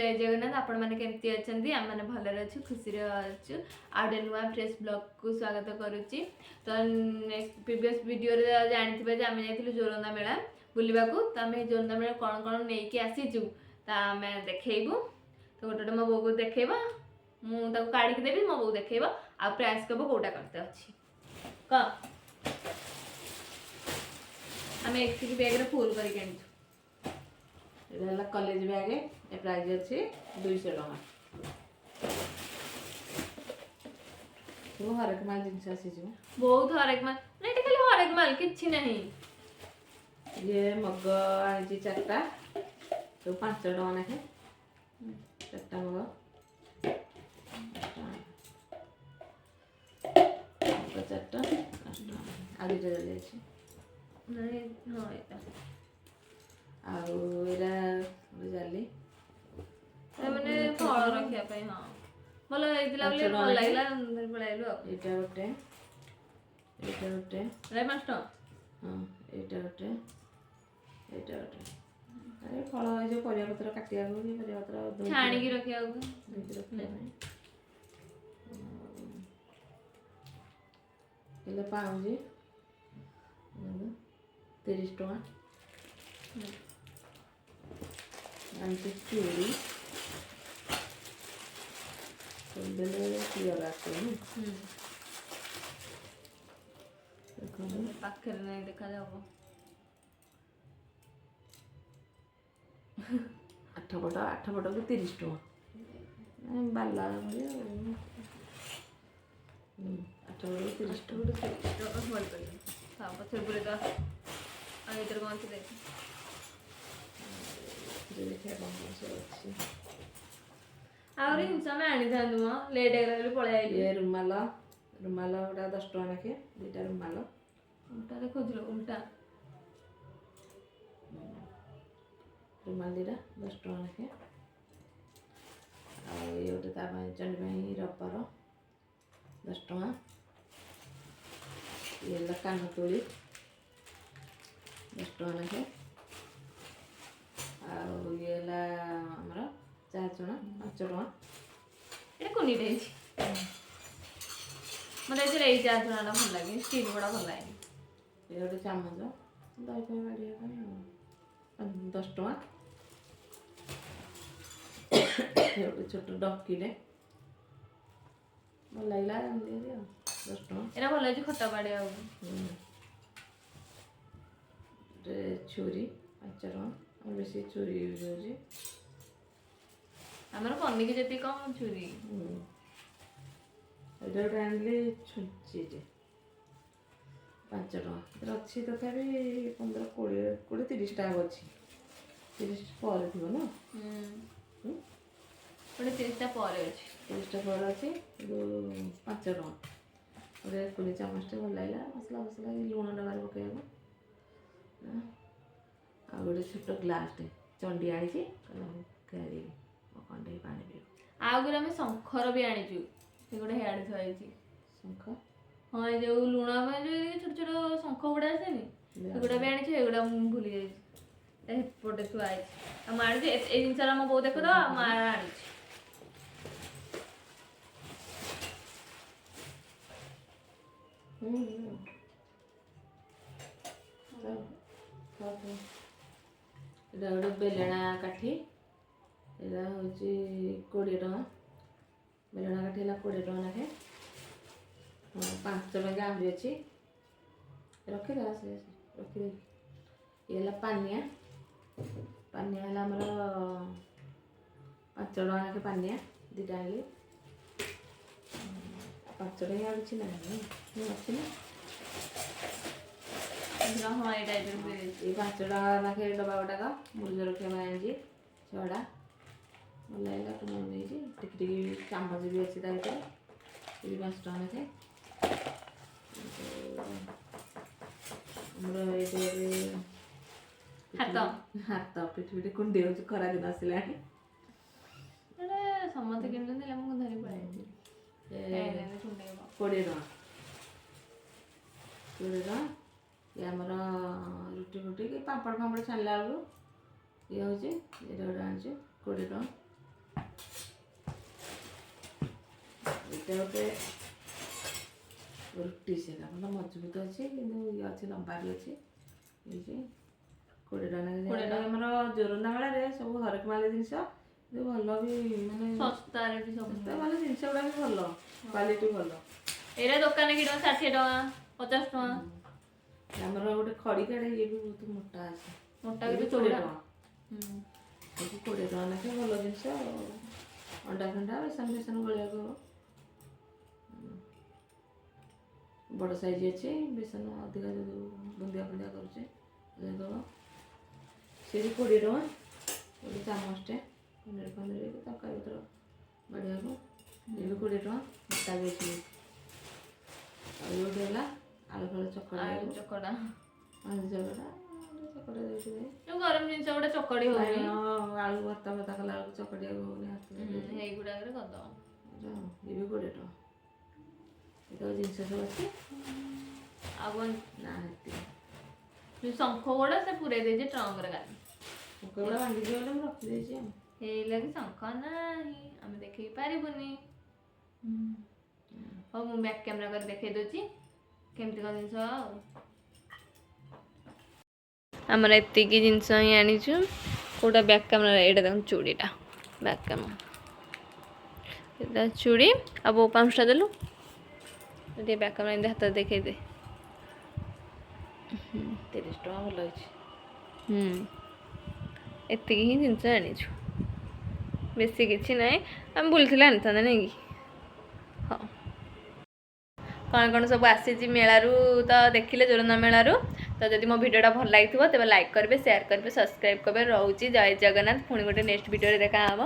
ଜୟ ଜଗନ୍ନାଥ। ଆପଣମାନେ କେମିତି ଅଛନ୍ତି? ଆମେମାନେ ଭଲରେ ଅଛୁ, ଖୁସିରେ ଅଛୁ। ଆଉ ଗୋଟେ ନୂଆ ଫ୍ରେଶ୍ ବ୍ଲଗ୍କୁ ସ୍ୱାଗତ କରୁଛି। ତ ପ୍ରିଭିୟସ୍ ଭିଡ଼ିଓରେ ଜାଣିଥିବେ ଯେ ଆମେ ଯାଇଥିଲୁ ଜୋରନ୍ଦା ମେଳା ବୁଲିବାକୁ। ତ ଆମେ ଜୋରନ୍ଦା ମେଳା କ'ଣ କ'ଣ ନେଇକି ଆସିଛୁ, ତା ଆମେ ଦେଖେଇବୁ। ତ ଗୋଟେ ଗୋଟେ ମୋ ବୋଉକୁ ଦେଖେଇବ, ମୁଁ ତାକୁ କାଢ଼ିକି ଦେବି, ମୋ ବୋଉ ଦେଖେଇବ ଆଉ ପ୍ରାଇସ୍ କହିବ କୋଉଟା କେତେ ଅଛି। କଣ ଆମେ ଏତିକି ବ୍ୟାଗ୍ରେ ଫୁଲ୍ କରିକି ଆଣିଛୁ। ଏଇଟା ହେଲା କଲେଜ ବ୍ୟାଗ୍। ଏ ପ୍ରାଇସ୍ ଅଛି 200 ଟଙ୍କା। ସବୁ ହରେକ ମାଲ ଜିନିଷ ଆସିଯିବ। ବହୁତ ହରେକ ମାଲ ନା, ଏଠି ଖାଲି ହରେକ ମାଲ, କିଛି ନାହିଁ। ଇଏ ମଗ ଆଣିଛି ଚାରିଟା, ସବୁ 5 ଟଙ୍କା ଲେଖେ। ଚାରିଟା ମଗ 5 ଟଙ୍କା। ମଗ ଚାରିଟା 5 ଟଙ୍କା। ଆଉ ଦୁଇଟା ଜାଲି ଅଛି। ନାଇଁ, ହଁ, ଏଇଟା। ଆଉ ଏଇଟା ଗୋଟେ ଜାଲି। ଏ ମାନେ ଫଳ ରଖିବା ପାଇଁ। ହଁ, ଭଲ ହେଇଥିଲା ବୋଲି 5 ଟଙ୍କା ଭଲ ଲେଖେ। ଲାଗିଲା, ଧରି ପଳେଇ ଆଇଲୁ ଆଉ। ଏଇଟା ଗୋଟେ, ଏଇଟା ଗୋଟେ। ଏଇଟା 5 ଟଙ୍କା। ହଁ, ଏଇଟା ଗୋଟେ, ଏଇଟା ଗୋଟେ। ଆରେ ଫଳ, ଏଇ ଯେଉଁ ପରିବାପତ୍ର କାଟିବାକୁ କି ପରିବାପତ୍ର ଧୋଇକି ଛାଣିକି ରଖିବାକୁ। ଧୋଇକି ରଖିବା ପାଇଁ। ହେଲେ ପାଉଁଜି 30 ଟଙ୍କା। ଆଣିଛି ଚୁଡ଼ି। ଖୋଲିଦେଲେ କ୍ଲିଅର ଆସିବନି। ଦେଖନ୍ତୁ। ପାଖରେ ନାଇଁ, ଦେଖାଯାବ। 8 ପଟ, 8 ପଟକୁ 30 ଟଙ୍କା। ବାଲା ଭଳି ଆଉ। 8 ପଟକୁ 30 ଟଙ୍କା। 8 ପଟ 30 ଟଙ୍କା। ଭଲ କରିବ। ତା ପଛରେ ପୁରେଇ ଦବା। ଆଉ ଭିତରେ କ'ଣ ଅଛି ଦେଖ। ଏଥିରେ ଦେଖିବା କ'ଣ କ'ଣ ସବୁ ଅଛି। ଆହୁରି ଜିନିଷ ଆମେ ଆଣିଥାନ୍ତୁ ମ, ଲେଟ୍ ହେଇଗଲା ବୋଲି ପଳେଇ ଆଇଲୁ। ଇଏ ରୁମାଲ, ରୁମାଲ ଗୋଟା 10 ଟଙ୍କା ଲେଖେ, ଦୁଇଟା ରୁମାଲ। ଉଲ୍ଟା ଦେଖୁଥିଲୁ, ଉଲ୍ଟା। ରୁମାଲ ଦୁଇଟା 10 ଟଙ୍କା ଲେଖେ। ଆଉ ଇଏ ଗୋଟେ ତା ପାଇଁ, ଚଣ୍ଡୀ ପାଇଁ ରବର, 10 ଟଙ୍କା। ଇଏ ହେଲା କାନତୁଳି, 10 ଟଙ୍କା ଲେଖେ। ଆଉ ଇଏ ହେଲା ଆମର ଚା ଚଣା, 5 ଟଙ୍କା। ଏଇଟା କୁନିଟେ ହେଇଛି। ମତେ ଏଥିରେ ଏଇ ଚା ଚଣାଟା ଭଲ ଲାଗେ, ଷ୍ଟିଲ୍ ବଡ଼ା ଭଲ ଲାଗେନି। ଇଏ ଗୋଟେ ଚାମଚ, ଦହି ଫହି ବାଢ଼ିବା ପାଇଁ ଆଉ, 10 ଟଙ୍କା। ଇଏ ଗୋଟେ ଛୋଟ ଡକିଟେ, ଭଲ ଲାଗିଲା, ଆଣିଲି ଭାରି ଆଉ, 10 ଟଙ୍କା। ଏଇଟା ଭଲ ହେଇଛି ଖଟା ବାଡ଼ିବାକୁ। ଗୋଟେ ଛୁରୀ, 5 ଟଙ୍କା। ଆମର ବେଶୀ ଛୁରୀ ୟୁଜ୍ ହେଉଛି। ଆମର ପନିକି ଯେତିକି କମ ଛୁରୀ। ଏଇଟା ଗୋଟେ ଆଣିଲି ଛୁଞ୍ଚିଟେ, 5 ଟଙ୍କା। ଏଥିରେ ଅଛି ତଥାପି 15, 20, 20 30ଟା ହବ ଅଛି। 30 ପରେ ଥିବ ନା? ହୁଁ? ଗୋଟେ 30ଟା ପରେ ଅଛି। 30ଟା ପରେ ଅଛି, କିନ୍ତୁ 5 ଟଙ୍କା। ଗୋଟେ କୁନି ଚାମଚଟେ, ଭଲ ଲାଗିଲା, ମସଲା ଫସଲା କି ଲୁଣ ଡବାରେ ପକାଇବାକୁ। ହଁ। ଆଉ ଗୋଟେ ଛୋଟ ଗ୍ଲାସଟେ ଚଣ୍ଡି ଆଣିଛି। କହିଲା ମୁଁ ଖାଇଦେବି, ମୋ କଣ୍ଢେଇ ପାଣି ପିଇବ। ଆଉ ଗୋଟେ ଆମେ ଶଙ୍ଖର ବି ଆଣିଛୁ, ସେ ଗୋଟେ ହେଆଡ଼େ ଥୁଆ ହେଇଛି। ଶଙ୍ଖ? ହଁ, ଏ ଯୋଉ ଲୁଣ ପାଇଁ ଯୋଉ ଛୋଟ ଛୋଟ ଶଙ୍ଖ ଗୁଡ଼ା ଆସେନି, ସେଗୁଡ଼ା ବି ଆଣିଛୁ। ଏଗୁଡ଼ା ମୁଁ ଭୁଲି ଯାଇଛି, ଏପଟେ ଥୁଆ ହେଇଛି। ଆଉ ମୁଁ ଆଣିଛି ଏଇ ଜିନିଷଟା, ମୋ ବୋଉ ଦେଖୁଥିବ ଆଉ ମୁଁ ଆଣିଛି। ହୁଁ ହୁଁ ଥାଉ, ଥାଉ, ଥାଉ। ଏଇଟା ଗୋଟେ ବେଲଣା କାଠି। ଏଇଟା ହେଉଛି 20 ଟଙ୍କା। ବେଲଣା କାଠି ହେଲା 20 ଟଙ୍କା ଲେଖେ। ହଁ, 5 ଟଙ୍କା ଆହୁରି ଅଛି, ରଖିଦେବା। ସେ ରଖିଦେବି। ଇଏ ହେଲା ପାନିଆ। ପାନିଆ ହେଲା ଆମର 5 ଟଙ୍କା ଲେଖେ। ପାନିଆ ଦୁଇଟା ଆଣିଲି 5 ଟଙ୍କା। ଆଉ କିଛି ନାହିଁ? ଅଛି ନା। ହଁ, ଏଇଟା ଏଥିରେ ପୁରେଇ ଦେଇଛି। ଏଇ 5 ଟଙ୍କା ଲେଖେ ଡବା ଗୋଟାକ, ମୁରୁଜ ରଖିବା ପାଇଁ ଆଣିଛି ଛଅଟା। ଭଲ ଲାଗିଲା ତ ମୁଁ ନେଇଛି। ଟିକି ଟିକି ଚାମଚ ବି ଅଛି ତା ଭିତରେ, ସେ ବି 5 ଟଙ୍କା ଲେଖେ। ଆମର ଏଇଠି ଗୋଟେ ହାତ। ହାତ ପିଠି ପିଠି କୁଣ୍ଡେଇ ହେଉଛି, ଖରା ଦିନ ଆସିଲାଣି। ଏଇଟା ସମସ୍ତେ କିଣୁଛନ୍ତି, ହେଲେ ମୁଁ ଧରି ପଳେଇ ଆଇଛି। ଏ କୁଣ୍ଡେଇବ। 20 ଟଙ୍କା, 20 ଟଙ୍କା। ଇଏ ଆମର ରୁଟି ଫୁଟି କି ପାମ୍ପଡ଼ ଫାମ୍ପଡ଼ ଛାଣିଲା ବେଳକୁ ଇଏ ହେଉଛି। ଏଇଟା ଗୋଟେ ଆଣିଛି 20 ଟଙ୍କା। ଏଇଟା ଗୋଟେ ରୁଟି ସେଟା ଭଲ ମଜବୁତ ଅଛି, କିନ୍ତୁ ଇଏ ଅଛି, ଲମ୍ବା ବି ଅଛି। ହେଇଛି 20 ଟଙ୍କା ଲେଖା। 20 ଟଙ୍କା। ଆମର ଜୋରନ୍ଦା ମେଳାରେ ସବୁ ହରେକ ମାଲ ଜିନିଷ, କିନ୍ତୁ ଭଲ ବି ମାନେ ଶସ୍ତାରେ ବି ସବୁ। ଶସ୍ତା, ଭଲ ଜିନିଷ ଗୁଡ଼ା ବି ଭଲ, କ୍ୱାଲିଟି ଭଲ। ଏଇଟା ଦୋକାନରେ କିଣିବ 60 ଟଙ୍କା, 50 ଟଙ୍କା। ଆମର ଗୋଟେ ଖଡ଼ିକାଟେ, ଇଏ ବି ବହୁତ ମୋଟା ଅଛି। ମୋଟା ଇଏ ବି ବି 20 ଚଉଡ଼ା। ଟଙ୍କା। ସବୁ 20 ଟଙ୍କା ଲେଖା, ଭଲ ଜିନିଷ ଆଉ। ଅଣ୍ଡା ଫଣ୍ଡା, ବେସନ ଫେସନ ଗୋଳିବାକୁ ହବ। ବଡ଼ ସାଇଜ୍ ଅଛି, ବେସନ ଅଧିକା ଯଦି ବୁନ୍ଦିଆ ଫୁନ୍ଦିଆ କରୁଛେ ଦେବ। ସେ ବି 20 ଟଙ୍କା। ଗୋଟେ ଚାମଚଟେ, ପନିର ଫନିର କି ତରକାରୀ ପତ୍ର ବାଢ଼ିବାକୁ। ଇଏ ବି 20 ଟଙ୍କା, ମୋଟା ବି ଅଛି ବହୁତ। ଆଉ ଗୋଟେ ହେଲା ଆଳୁ ଫାଳୁ ଆଳୁ ଚକଡ଼ିବାକୁ। ଚକଡ଼ା। ଆଳୁ ଚକଡ଼ା, ଚକଡ଼ା ଦେଇଥିବେ। ଯୋଉ ଗରମ ଜିନିଷ ଗୋଟେ ଚକଡ଼ି ହଉନି। ବାଇଗଣ ଆଳୁ ଭର୍ତ୍ତା ଫର୍ତ୍ତା କଲା ବେଳକୁ ଚକଡ଼ିବାକୁ ହଉନି ହାତ। ଏଇଗୁଡ଼ାକରେ କରିଦବ। ଇଏ ବି 20 ଟଙ୍କା। ଏତକ ଜିନିଷ ସବୁ ଅଛି। ଆଉ କଣ? ନା, ଏତିକି। ଯୋଉ ଶଙ୍ଖ ଗୁଡ଼ା ସେ ପୁରେଇ ଦେଇଛି ଟ୍ରଙ୍କରେ କାଲି। ଗୁଡ଼ା ଭାଙ୍ଗିଯିବ ବୋଲି ମୁଁ ରଖିଦେଇଛି ଆଉ। ହେଇଲାଗି ଶଙ୍ଖ ନାହିଁ, ଆମେ ଦେଖେଇ ପାରିବୁନି। ହଉ, ମୁଁ ବ୍ୟାକ୍ କ୍ୟାମେରା କରି ଦେଖେଇ ଦଉଛି କେମିତି କ'ଣ ଜିନିଷ। ଆଉ ଆମର ଏତିକି ଜିନିଷ ହିଁ ଆଣିଛୁ। କେଉଁଟା ବ୍ୟାକ୍ କ୍ୟାମେରା? ଏଇଟା ଦେଖନ୍ତୁ, ଚୁଡ଼ିଟା ବ୍ୟାକ୍ କ୍ୟାମେରା। ଏଇଟା ଚୁଡ଼ି। ଆଉ ବୋଉ ପାଉଁଶଟା ଦେଲୁ ଟିକେ, ବ୍ୟାକ୍ କ୍ୟାମେରା ଏମିତି ହାତରେ ଦେଖେଇ ଦେ। 30 ଟଙ୍କା, ଭଲ ହେଇଛି। ଏତିକି ହିଁ ଜିନିଷ ଆଣିଛୁ, ବେଶୀ କିଛି ନାହିଁ। ଆମେ ବୁଲିଥିଲେ ଆଣିଥାନ୍ତେ, ନାଇଁ କି? ହଉ, କ'ଣ କ'ଣ ସବୁ ଆସିଛି ମେଳାରୁ ତ ଦେଖିଲେ, ଜୋରନ୍ଦା ମେଳାରୁ। ତ ଯଦି ମୋ ଭିଡ଼ିଓଟା ଭଲ ଲାଗିଥିବ, ତେବେ ଲାଇକ୍ କରିବେ, ସେୟାର କରିବେ, ସବସ୍କ୍ରାଇବ୍ କରିବେ। ରହୁଛି, ଜୟ ଜଗନ୍ନାଥ। ପୁଣି ଗୋଟେ ନେକ୍ସଟ ଭିଡ଼ିଓରେ ଦେଖା ହେବ।